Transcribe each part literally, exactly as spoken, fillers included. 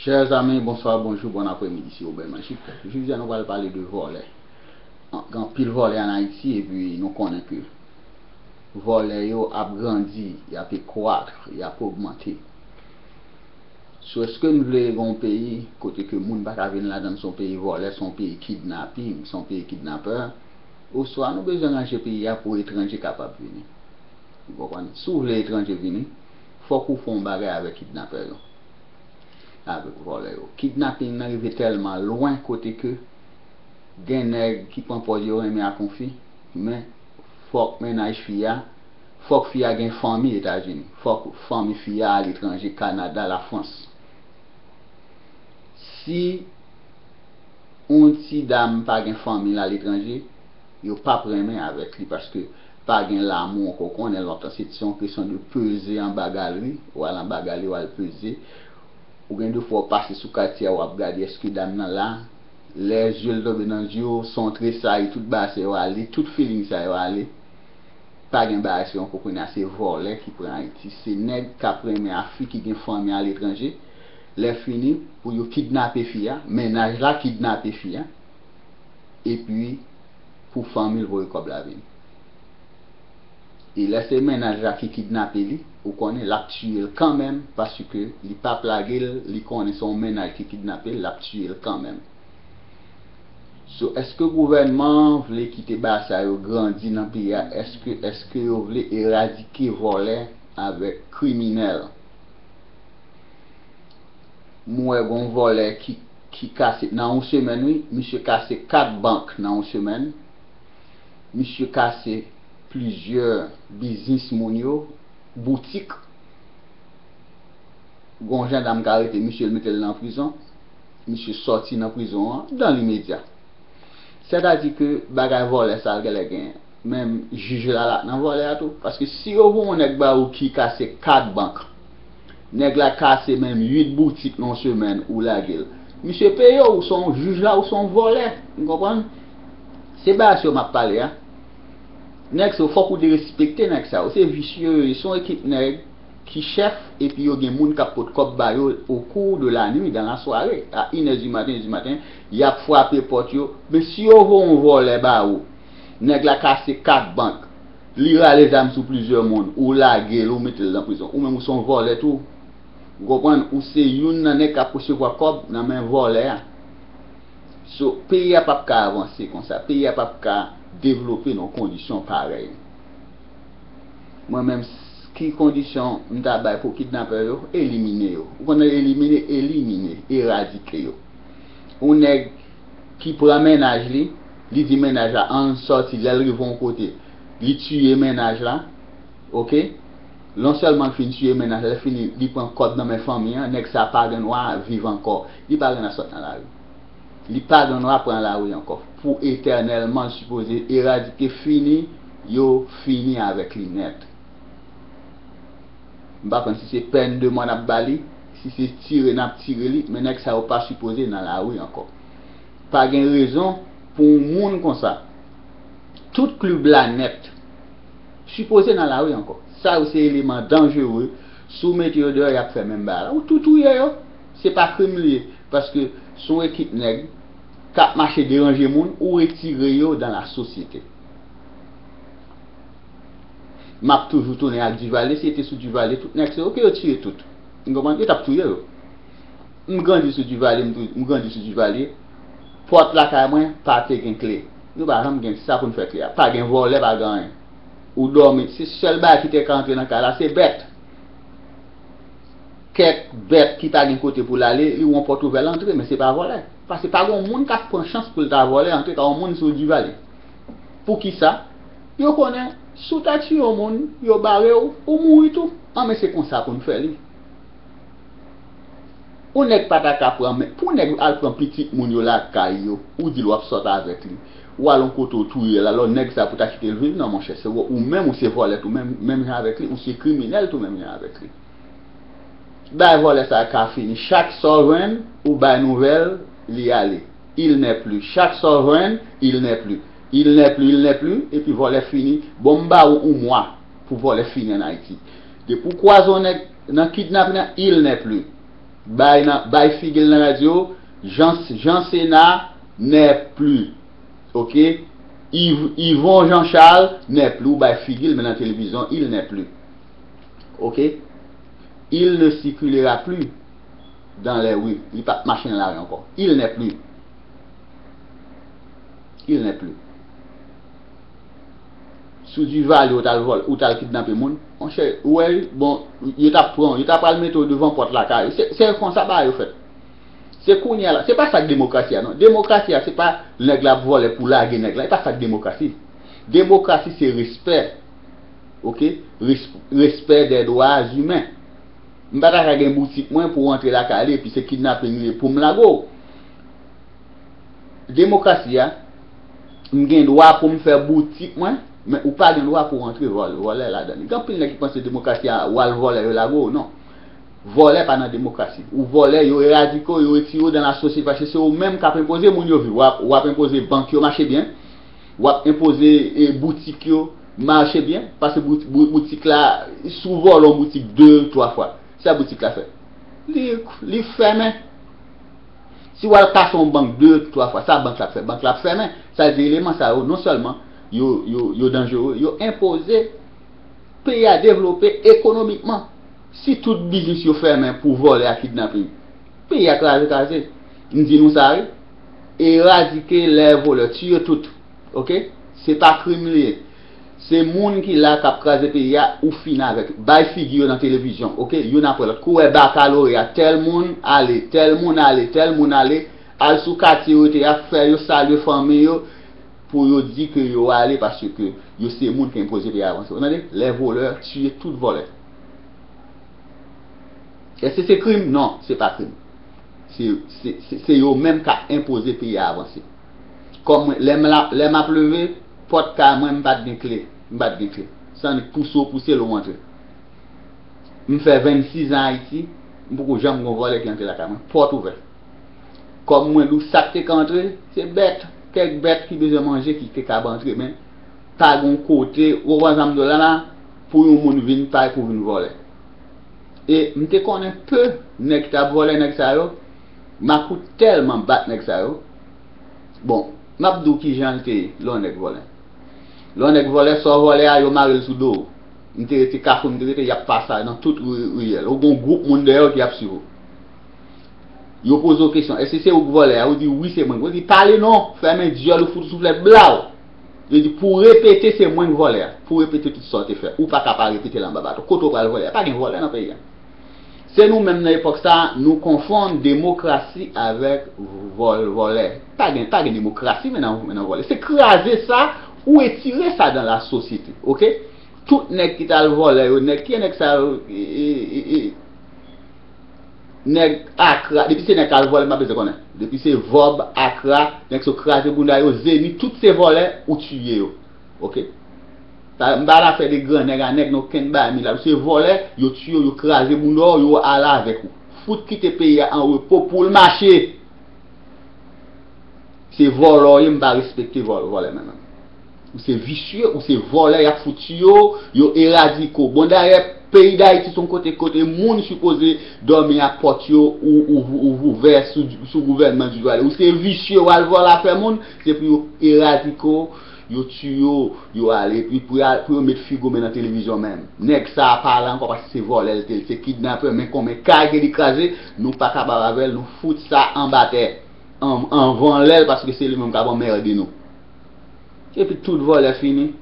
Chers amis, bonsoir, bonjour, bon après-midi, c'est Robert Magic. Jodi a nou pral pale de vòlè. Gen anpil vòlè an Ayiti epi nou konnen ke vòlè yo ap grandi, y ap ekwat, y ap ogmante. So, èske n vle gen yon peyi kote ke moun pa ka vin ladan l, se yon peyi vòlè, se yon peyi kidnaping, se yon peyi kidnapè? Oswa nou bezwen ranje peyi a pou etranje kapab vini? Ou konprann? Si w vle etranje vini, fòk ou fè yon bagay avèk kidnapè yo, avèk vòlè yo. Kidnaping nan rive tèlman lwen kote ke gen nèg ki pran pòz yo renmen ak yon fi, men fòk mennaj fi a, fòk fi a gen fanmi Etazini, fòk fanmi fi a aletranje, Kanada, Lafrans. Si yon ti dam pa gen fanmi l aletranje, yo p ap renmen avèk li paske pa gen lamou ankò. Konnen lontan se t-, se yon kesyon de peze anba galri, w al anba galri, w al peze. Ou gen de fwa w pase sou katye a, w ap gade èske dam nan la. Lè zye l tonbe nan zye w, se yon tresayi, tout bagay sa yo ale, tout feeling sa yo ale. Pa gen bagay sa yo ankò, kounye a se vòlè ki pran Ayiti. Se nèg k ap renmen ak fi ki gen fanmi aletranje. Lè fini, pou yo kidnape fi a, mennaj la kidnape fi a, epi pou fanmi l voye kòb la vini. E lè se mennaj la ki kidnape li, ou konnen l ap tiye l kanmenm, paske li p ap lage l, li konnen se yon mennaj ki kidnape l, l ap tiye l kanmenm. So, èske gouvènman an vle kite bagay sa yo grandi nan peyi a? Èske, èske yo vle eradike vòlè avèk kriminèl? M wè gon vòlè ki, ki kase, nan yon semèn, wi, misye kase kat bank nan yon semèn. Misye kase plizyè biznis moun yo, boutik. Gon jandam k arete misye, l mete l nan prizon. Misye sòti nan prizon an dan limedya. Sètadi ke bagay vòlè sa l genlè genyen. Menm jij la, l ap nan vòlè a tou. Paske si yo voye yon nèg ba ou ki kase kat bank, nèg la kase menm uit boutik nan yon semèn, ou lage l. Misye peye w, ou se yon jij la, ou se yon vòlè. Ou konprann? Se bagay sa yo m ap pale a. Nèg sa yo, fòk ou derespekte nèg sa yo. Se visye yo ye, se yon ekip nèg ki chèf, epi yo gen moun k ap pot kòb ba yo au cours de la nuit, dans la soirée. A inè di maten, di maten, y ap frape pòt yo. Men si yo voye yon vòlè ba ou, nèg la kase kat bank, li rale zam sou plizyè moun, ou lage l, ou mete l nan prizon. Ou menm ou se yon vòlè tou. Ou konprann? Ou se youn nan nèg k ap resevwa kòb nan men vòlè a. So, peyi a p ap ka avanse konsa. Peyi a p ap ka devlope nan kondisyon parèy. Mwen menm, s-, ki kondisyon m ta bay pou kidnapè yo? Elimine yo. Ou konn elimine? Elimine, eradike yo. Yon nèg ki pran mennaj li, li di mennaj la, "Ann sòti," lè l rive yon kote, li tiye mennaj la, oke? Non sèlman l fin tiye mennaj la, lè fini, li pran kòb nan men fanmi an, nèg sa pa gen dwa viv ankò. Li pa gen dwa sot nan lari. Li pa gen dwa pran lari ankò. Pou etènèlman, l sipoze eradike, fini, yo fini avèk li nèt. M pa konn si se pèn de mò n ap ba li, si se tire n ap tire li, men nèg sa yo pa sipoze nan lari ankò. Pa gen rezon pou yon moun konsa. Tout klib la nèt sipoze nan lari ankò. Sa yo se eleman danjere. Si w mete yo deyò, y ap fè menm bagay la. Ou tou touye yo. Se pa krim li ye. Paske se yon ekip nèg k ap mache deranje moun, ou retire yo dans la société. M ap toujou tounen ak Duvalier. Si yo te sou Duvalier, tout nèg se yo ke yo tiye tout. Ou konprann? Yo t ap touye yo. M grandi sou Duvalier, m tou-, m grandi sou Duvalier. Pòt lakay mwen pa te gen kle. Nou pa janm gen sa pou n fè kle a. Pa gen vòlè, pa gen anyen. Ou dòmi, se sèl bagay ki te ka antre nan kay la, se bèt. Kèk bèt ki pa gen kote pou l ale, li wè yon pòt ouvè, l antre, men se pa vòlè. Paske pa gen yon moun k ap pran chans pou l ta vòlè, antouka yon moun sou Duvalier. Poukisa? Yo konnen, si w ta tiye yon moun, yo bare w, ou mouri tou. An, men se konsa pou n fè li. Yon nèg pa ta ka pran, men pou nèg al pran pitit moun yo lakay yo, ou di l w ap sòt avèk li. Ou al yon kote w touye l, alò nèg sa pou ta kite l viv? Non, monchè, se ou, ou menm, ou se vòlè tou, menm, menm jan avèk li, ou se kriminèl tou, menm jan avèk li. Bay vòlè sa ka fini. Chak sa w jwenn, ou bay nouvèl, li ale. Il n'est plus. Chak sa w jwenn, il n'est plus. Il n'est plus, il n'est plus, epi vòlè fini. Bon, m ba ou yon mwa pou vòlè fini ann Ayiti. Depi w kwaze yon nèg nan kidnapin nan, il n'est plus. Bay nan, bay figi l nan radyo, Jean, Jean Sénat n'est plus. Ok? Yv-, Yvon Jean Charles n'est plus. Ou bay figi l, men nan televizyon, il n'est plus. Ok? Il ne circulera plus dans les rues. Li p ap mache nan lari ankò. Il n'est plus. Il n'est plus. Sou Duvalier ou t al vòl, ou t al kidnape moun. Monchè, ou wè, bon, yo t ap pran, yo t ap al mete w devan pòt lakay. Se, se konsa bagay yo fèt. Se kounye a la. Se pa sa k demokrasi a, non. Demokrasi a, se pa nèg la ap vòlè pou lage nèg la. Se pa sa k demokrasi. Demokrasi, se respè. Ok? Res-, respè dè dwa imen. M pa ta ka gen boutik mwen pou w antre lakay li, epi se kidnaping li pou m lage w. Demokrasi a, m gen dwa pou m fè boutik mwen, men ou pa gen dwa pou w antre vòl-, vòlè ladan li. Gen anpil nèg ki panse demokrasi a, w al vòlè, yo lage w, non. Vòlè pa nan demokrasi. Ou vòlè, yo eradike w, yo retire w dan lasosyete, paske se ou menm k ap enpoze moun yo viv. W ap, w ap enpoze bank yo mache byen, w ap enpoze, e, boutik yo mache byen, paske bout-, bout-, boutik la, si w vòlè yon boutik de, twa fwa, sa boutik la fè? Li, li fèmen. Si w al kase yon bank de, twa fwa, sa bank la ap fè? Bank la ap fèmen. Sa vle di eleman sa yo, non sèlman yo, yo, yo danjere, yo enpoze peyi a devlope ekonomikman. Si tout biznis yo fèmen pou vòlè ak kidnaping, peyi a kraze, kraze. M di nou sa, wi. Eradike lè vòlè, tiye tout. Ok? Se pa krim li ye. Se moun ki la k ap kraze peyi a, ou fini avèk. Bay figi yo nan televizyon, ok? Youn apre lòt. Kou wè bakaloreya, tèl moun ale, tèl moun ale, tèl moun ale, al sou katye yo te a, fè yo salye fanmi yo, pou yo di ke yo ale paske yo se moun ki enpoze peyi a avanse. Ou tande? Lè vòlè, tiye tout vòlè. Èske se krim? Non, se pa krim. Se, se, se, se yo menm k ap enpoze peyi a avanse. Kòm mwen, lè m la, lè m ap leve, pòt kay mwen, m pa t gen kle. M pa t gen kle. Sannik pouse w pouse l ou antre. M fè vennsis an Ayiti, m poko janm gon vòlè ki antre lakay mwen. Pòt ouvè. Kòm mwen, dou sa k te ka antre, se bèt, kèk bèt ki bezwen manje ki te kab antre, men pa gon kote, ou konprann sa m di w la la, pou yon moun vin pay pou vin vòlè. E m te konnen pe nèg ki t ap vòlè nèg sa yo, makout tèlman bat nèg sa yo. Bon, m ap di w kijan l te ye, lè yon nèg vòlè. Lè yon nèg vòlè, sa w vòlè a, yo mare l sou do w. M te rete Kafou, m te rete, y ap pase nan tout ri-, riyèl. Ou gon gwoup moun dèyè w ki ap swiv ou. Yo poze w kesyon, èske se ou k vòlè a? Ou di, wi, se mwen. Yo di, pale non, fèmen dyòl ou, fout ou souflèt, blaw! Yo di, pou w repete, se mwen k vòlè a. Pou w repete tout sa w te fè. Ou pa ka pa repete l anba baton. Kote w pral vòlè a? Pa gen vòlè nan peyi a. Se nou menm nan epòk sa, nou konfonn demokrasi avèk vòl, vòlè. Pa gen, pa gen demokrasi, men nan, men nan vòlè. Se kraze sa, ou retire sa dan lasosyete, ok? Tout nèg ki t al vòlè yo, nèg, ki nèg sa yo, e, e, e, e, nèg Akra, depi se nèg k al vòlè, m pa bezwen konnen. Depi se Vòb, Akra, nèg sa yo kraze bounda yo, Zeni, tout se vòlè, ou tiye yo. Ok? Sa, m pa la fè de gran nèg a nèg, non, kenn bagay milad. Ou se vòlè, yo tiye w, yo kraze bounda w, yo ale avèk ou. Fout kite peyi a an repo pou l mache. Se vòlè w ye, m pa respekte vòl-, vòlè menm. Ou se visye, ou se vòlè, y ap fout tiye w, yo eradike w. Bon, dayè, peyi Dayiti se yon kote, kote moun sipoze dòmi ak pòt yo ou, ou, ou ouvè sou, sou gouvènman Duvalier. Ou se visye, w al vòlè afè moun, se pou yo eradike w, yo tiye w, yo ale, epi pou, y al, pou yo met figi w men nan televizyon menm. Nèg sa a pa la ankò paske se vòlè l te, l se kidnapè, men konbyen kay ke li kraze, nou pa kapab avè l, nou fout sa anba tè. An, anvan lè l, paske se li menm k ap anmède nou. Epi tout vòlè fini.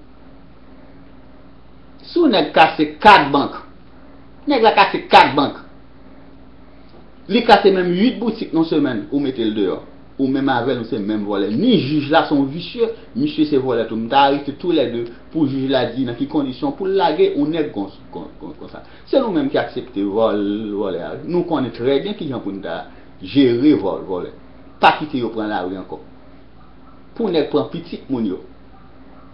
Si yon nèg kase kat bank, nèg la kase kat bank, li kase menm uit boutik nan semèn, ou mete l deyò. Ou menm avè l, nou se menm vòlè. Ni jij la, se yon visye, misye se vòlè tou. M ta arete toulède pou jij la di nan ki kondisyon pou l lage yon nèg kon, kon, kon, konsa. Se nou menm ki aksepte vòl, vòlè a. Nou konnen trè byen kijan pou n ta jere vòl, vòlè. Pa kite yo pran lari ankò. Pou nèg pran pitit moun yo,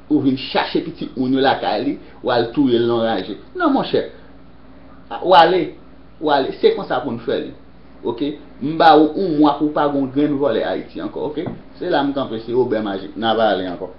ou vin chache pitit moun yo lakay li, w al touye l nan raje. Non, monchè. W ale, w ale. Se konsa pou n fè li. Ok? M ba ou yon mwa pou pa gon grenn vòlè Ayiti ankò, ok? Se la m kanpe, se Obè Majik. N a pale ankò.